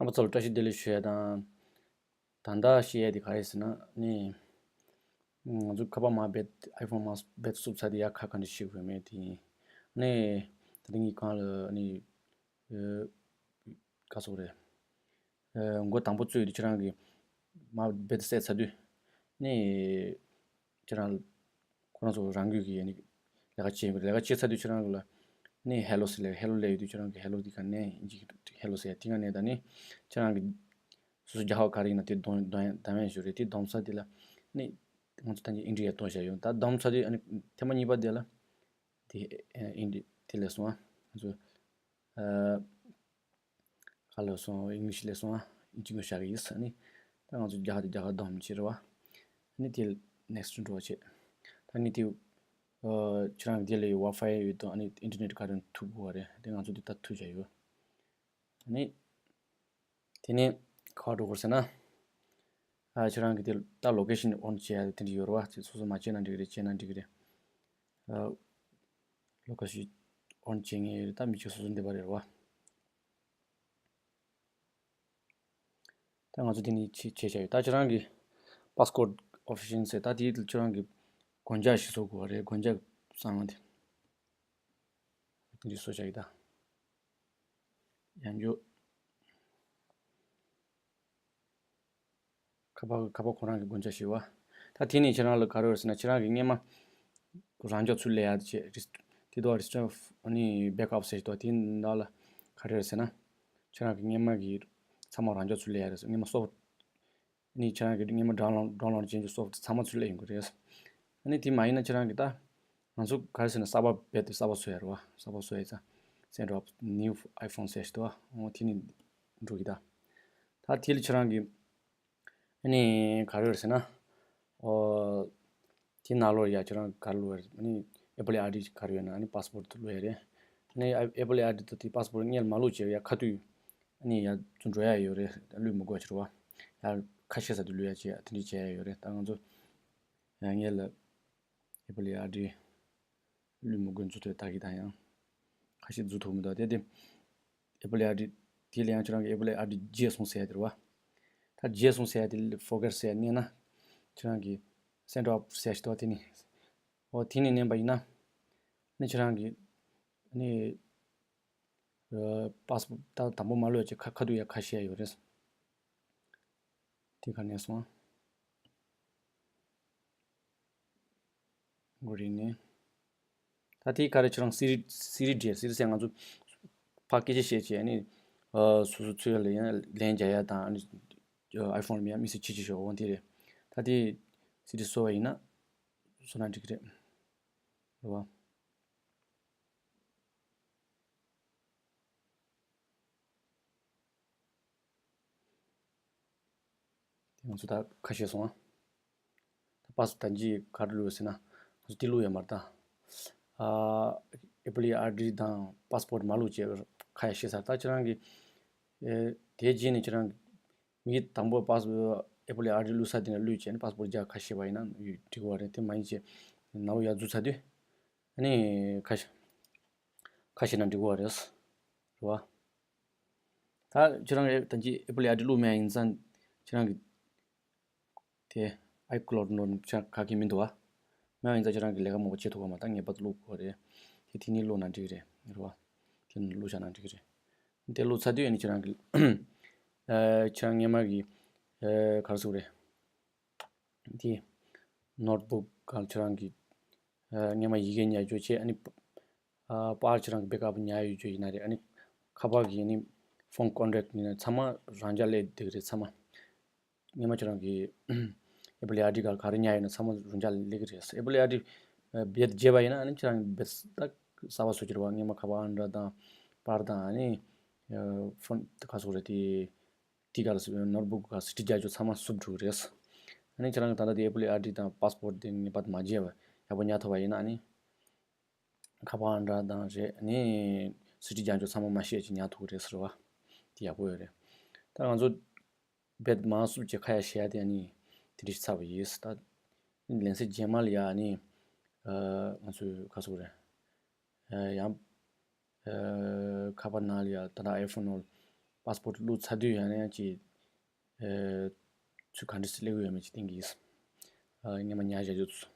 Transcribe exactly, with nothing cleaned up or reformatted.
ང་ཚོ་ལ་བཀྲ་ཤིས་བདེ་ལེགས་ཞུ་ཡ་དང་། ད་ལྟ་བཤད་ཡ་དེ་ག་རེ་ཟེར་ན་ནི། ང་ཚོ་ཁ་པར་མར་རྦད་ཨའི་ཕོན་མར་རྦད་བསུབ་ཚར་དུས་ཡ་ཁ་ག་འདྲ་ཞིག་དགོས་མེད་དེ་ཡིན། ནི། ད་ལྟ་ངའི་སྒང་ལ་ནི། ཨ། ག་ཟེར་དགོས་རེད། ཨ། མགོ་དང་པོ་བཙུགས་དུས་ཁྱེད་རང་གིས་མར་རྦད་བསད་ཚར་དུས། ནི། ཁྱེད་རང་ཁོ་རང་ཚོ་རང་འགུལ་གྱིས་ནི་ལས་ཀ་བྱེད་དགོས། ལས་ཀ་བྱེད་ཚར་དུས་ཁྱེད་རང་ལ་ནི་ཧེ་ལོ་ཟེར་ལབ། ཧེ་ལོ་ལབ་ཡོད་དུས་ཁྱེད་རང་གིས་ཧེ་ལོ་དེ་ག་ནས་ཨིན་ཇི་ཧེ་ལོ་ཟེར་དེ་ག་ནས་ད་ནི་ཁྱེད་རང་གིས་སོ་སོ་རྒྱག་ཡག་ག་རེ་ཡིན་ན་དེ་སྡོམ་སྡོམ་སྡོམ་ཡག་ཞིག་རེད། དེ་སྡོམ་ཚར་དེ་ལ་ནི་ང་ཚོ་ད་ནི་ཨིན་ཇི་ཡ་སྡོམ་བཞག་ཡོད། ད་སྡོམ་ཚར་དུས་ཨ་ནི་ཐེངས་མ་གཉིས་པ་དེ་ལ་དེ་ཨིན་ཇི་དེ་ལས་སོང་ང་ཚོ། ཨ། ག་ལ་སོང་། ཨིང་ལིཤ་ལ་སོང་ང་། ཨིན་ཇི་ངོ་ཤ་གི་ཡིས་ནི། ད་ང་ཚོ་རྒྱ་གར་དེ་རྒྱ་གར་སྡོམ་བྱེད་རེད་བ། ནི་དེ་ནེག་སི་ཊི་འགྲོ་བ་བྱེད། ད་ནི་དེ། ཨ། ཁྱེད་རང་གི་དེ་ལ་ཡི་ཝའི་ཕའི་ཡོད་དོ། ཨ་ནི་ཨིན་ཊར་ནེཊ་ག་རེ་ཐུག་དགོས་བ་རེད། དེ་ང་ཚོ་དེ་ད་ཐུག་བྱ་ཡོད། ཨ་ནི། དེ་ནས་ག་པར་འགྲོ་དགོས་ཟེར་ན། ཨ། ཁྱེད་རང་གི་དེ་ད་ལོ་ཀེ་ཤན་ཨོན་བྱེད་ཡ་དེ་འདྲ་ཡོད་རེད་བ། དེ་སོ་སོ་མ་བྱེད་ན་འགྲིག་གི་རེད། བྱེད་ན་འགྲིག་གི་རེད། ཨ། ལོ་ཀེ་ཤན་ཨོན་བྱེད་མཁན་ཡོད་རེད། ད་མི་གཅིག་སོ་སོ་འདི་པར་རེད་བ། ད་ང་ཚོ་དེ་ནས་བྱེད་བྱེད་བྱ་ཡོད། ད་ཁྱེད་རང་གི་པ་སི་ཀོཌ་ཨོ་ཕི་ཤན་ཟེར། ད་དེ་ཁྱེད་རང་གི་སྒོ་འཇགས་ཤིག་བཟོ་དགོས་བ་རེད། སྒོ་འཇགས་བཟང་བ་དེ། དེ་འདྲ་བཟོ་བྱ་ཡོད་ད། ཡང་འཇོག་ཁ་པར་ཁ་པར་ཁོ་རང་གི་སྒོ་འཇགས་ཞེས་པ། ད་དེ་ནས་ཁྱེད་རང་ལ་ག་རེ་ཡོད་ཟེར་ན། ཁྱེད་རང་གི་སྔས་མ་རང་འཇགས་ཚུར་སླེབས་ཡ་བྱེད། རིས་དེ་དོ་རི་སི་ཊོར་ནི་བེག་ཨབ་ཟེར་དོ། དེ་ནང་ལ་ག་རེ་ཡོད་ཟེར་ན། ཁྱེད་རང་གི་སྔས་མ་གི་ཚང་མ་རང་འཇགས་ཚུར་སླེབས་ཡ་རེད། སྔས་མ་སོབ་ནི་ཁྱེད་རང་གི་སྔས་མ་ཌའུན་ལོཌ་ཌའུན་ལོཌ་བྱས་རྒྱུ་སོབ་ཚང་མ་ཚུར་སླེབས་ཡོང་གི་རེད། ཨ་ནི་དེ་མ་ཡིན་ན་ཁྱེད་རང་གི་ད། ང་ཚོ་ག་རེ་ཟེར་ན་གསར་པ་རྦད་དེ་གསར་པ་བཟོ་ཡ་རེད་བ། གསར་པ་བཟོ་ཡ་ཙང་སེན་ཌི་ཨབ་ནིའུ་ཨའི་ཕོན་ཟེར་ཞིག་འདུག་བ། འོ་དེ་ནི་འགྲོ་གི་ད། ད་དེ་ལ་ཁྱེད་རང་གི་ཨ་ནི་ག་རེ་ཡོད་ཟེར་ན། ཨོ། དེ་ནང་ལོགས་ཡ་ཁྱེད་རང་ག་རེ་བླུགས་ཡ་རེད། ཨ་ནི་ཨེ་པལ་ཨའི་ཌི་ག་རེ་ཡོད་ན་ཨ་ནི་པ་སི་པོར་དུ་བླུགས་ཡ་རེད། ཨ་ནི་ཨེ་པལ་ཨའི་ཌི་དང་དེ་པ་སི་པོར་སྔོན་ལ་མ་བླུགས་བྱས་ཡ་ཁ་ཐུག་ཨ་ནི་ཡ་ཚུར་འགྲོ་ཡ་ཡོད་རེད། བླུགས་མི་དགོས་ཕྱིར་བ། ཡ་ཁ་ཕྱེ་ས་དུ་བླུགས་ཡ་བྱས་དེ་འདྲ་བྱས་ཡ་ཡོད་རེད། ད་ང་ཚོ་ཡ་སྔོན་ལ་ཨེ་པལ་ཨའི་ཌི་བླུགས་མི་དགོས་འཛུལ་ཐུབ་ད་གི་ད་ཡང་། ཁ་ཤས་འཛུལ་ཐུབ་མི་འདུག་དེ་དེ་ཨེ་པལ་ཨའི་ཌི་དེ་ལ་ཡང་ཁྱེད་རང་གི་ཨེ་པལ་ཨའི་ཌི་བརྗེད་སོང་ཟེར་ཡ་དེ་རེད་བ། ད་བརྗེད་སོང་ཟེར་ཡ་དེ་ལ་ཕོར་གེཊ་ཟེར་ཡ་མནན་ན། ཁྱེད་རང་གི་སེན་ཌི་ཨབ་ཟེར་ཡ་ཞིག་འདུག་དེ་ནི། འོ་དེ་ནི་མནན་པ་ཡིན་ན། ནི་ཁྱེད་རང་གི་ནི་ཨ་པ་སི་པོར་ཊི་ད་དང་པོ་མ་བླུགས་ཡ་ཅིག་ཁ་ཁ་ཐུག་ཡ་ཁ་ཕྱེ་ཡ་ཡོད་རེད། དེ་ག་ནས་སོང་། འགོ་རིང་ནས། ད་དེའི་ཁ་རེ་ཁྱེད་རང་སི་རི་སི་རི་འདྲ་སི་རི་ཟེར་ང་ཚོ་ཕར་སྐད་ཆ་བཤད་བྱས་ནི། ཨ། སོ་སོ་ཚོའི་ལ་ཡང་ལན་རྒྱག་ཡ་དང་ཨ་ནི་ཨའི་ཕོན་ལ་ཡང་མི་སེ་ཇི་ཅིག་ཞོག་འོང་དེ་རེད། ད་དེ་སི་རི་བཟོ་བ་ཡིན་ན་བཟོ་ན་འགྲིག་གི་རེད། རེད་བ། དེ་ང་ཚོ་ད་ཁ་ཤས་སོང་ཨ། ད་པ་སི་ད་ཅི་ག་རེ་བླུགས་ཟེར་ན། ང་ཚོ་དེ་བླུགས་ཡོད་མ་རེད་ད། ཨ། ཨེ་པལ་ཨའི་ཌི་དང་པ་སི་པོར་ཊི་མ་བླུགས་བྱས་ཁ་ཡ་ཤེས་ས་རེད། ད་ཁྱེད་རང་གིས། ཨེ། དེའི་རྗེས་ནས་ཁྱེད་རང་གིས་མི་དང་པོ་པ་སི་ཨེ་པལ་ཨའི་ཌི་བླུགས་ས་དེ་ནས་བླུགས་བྱས་ནས་པ་སི་པོར་ཊི་རྒྱག་ཁ་ཤས་པ་ཡིན་ན་འགྲིག་གི་རེད། དེ་མ་ཡིན་བྱས་ནང་ལོགས་ཡར་འཛུལ་ཚར་དུས། ཨ་ནི་ཁ་ཤས་ཁ་ཤས་ན་འགྲིག་གི་རེད། རེད་བ། ད་ཁྱེད་རང་གིས་ད་ཅི་ཨེ་པལ་ཨའི་ཌི་བླུགས་མེད་ཡིན་ཙང་ཁྱེད་རང་གིས་དེ་ཨའི་ཀི་ལོཌ་ནང་ཁྱེད་རང་ག་གི་མི་འདུག་བ། མེད་ཡིན་ཙང་ཁྱེད་རང་གིས་ལས་ཀ་མང་པོ་བྱེད་ཐུབ་ཀྱི་མ་རེད། ད་ངེས་པར་དུ་བླུགས་དགོས་རེད། དེ་དེ་ནས་བླུགས་ན་འགྲིག་གི་རེད། རེད་བ། དེ་ནས་བླུགས་བཞག་ན་འགྲིག་གི་རེད། དེ་བླུགས་ཚར་དུས་ཨ་ནི་ཁྱེད་རང་གིས། ཨ། ཁྱེད་རང་སྔས་མ་གི། ཨ། ག་རེ་ཟེར་དགོས་རེད། དེ་ནོཊ་བུག་གང་ཁྱེད་རང་གི། ཨ། སྔས་མ་ཡི་གེ་ཉར་རྒྱུ་བྱས་ཨ་ནི། ཨ། པར་ཁྱེད་རང་གི་བེག་ཨབ་ཉར་ཡོད་རྒྱུ་ཡིན་ན་རེད། ཨ་ནི་ཁ་པར་གི་ཨ་ནི་ཕོན་ཀོན་ཊེག་ཡིན་ན་ཚང་མ་རང་འཇགས་སླེབས་བསྡད་ཀྱི་རེད་ཚང་མ། སྔས་མ་ཁྱེད་རང་གི་ཨེ་པལ་ཨའི་ཌི་ག་ག་རེ་ཉར་ཡོད་ན་ཚང་མ་རང་འཇགས་སླེབས་ཀྱི་རེད། ཨེ་པལ་ཨའི་ཌི་རྦད་བརྗེས་པ་ཡིན་ན་ཨ་ནི་ཁྱེད་རང་གི་རྦད་ད་གསར་པ་བཟོ་རྒྱུ་རེད་བ། སྔས་མ་ཁ་པར་འདྲ་དང་པར་དང་ཨ་ནི་ཕོན་ག་ཟེར་དགོས་རེད། དེ་དེ་ག་ལ་ནོཊ་བུག་ག་སི་ཌི་རྒྱག་རྒྱུ་ཚང་མ་བསུབ་འགྲོ་གི་རེད། ཨ་ནི་ཁྱེད་རང་གི་ད་ལྟ་དེ་ཨེ་པལ་ཨའི་ཌི་དང་པ་སི་པོར་ཊི་དེ་ངེས་པར་དུ་མ་བརྗེས་པ་ཡག་པོ་ཉར་ཐུབ་པ་ཡིན་ན་ཨ་ནི། ཁ་པར་འདྲ་དང་རེད། ཨ་ནི་སི་ཌི་རྒྱག་རྒྱུ་ཚང་མ་མ་ཤེས་ཅིག་ཉར་ཐུབ་ཀྱི་རེད་ཟེར་བ། དེ་ཡག་པོ་ཡོད་རེད། ད་ང་ཚོ་རྦད་མར་བསུབ་བྱས་ཁ་ཡ་བྱེད་ཡ་དེ་ཨ་ནི་དེ་འདྲ་ཞིག་ཚར་བ་ཡིན། ད་ལན་གསལ་རྗེས་མ་ལ་ཡ་ཨ་ནི། ཨ། ང་ཚོས་ག་ཟེར་དགོས་རེད། ཨ། ཡང་། ཨ། ཁ་པར་ནང་ལ་ཡ་ད་ལྟ་ཨའི་ཕོན་ནང་ པཱ་སི་པོར་ཊི་བླུགས་ཚར་དུས་ཡང་ན་ཡང་ཅིག་ཨ་ཚུར་ག་འདྲ་སེ་སླེབས་ཀྱི་ཡོད་མེད་ཅིག་བསྟན་གྱི་ཡིན། ཨ་སྔོན་མ་ཉར་བཞག་རྒྱུ་ཚོ།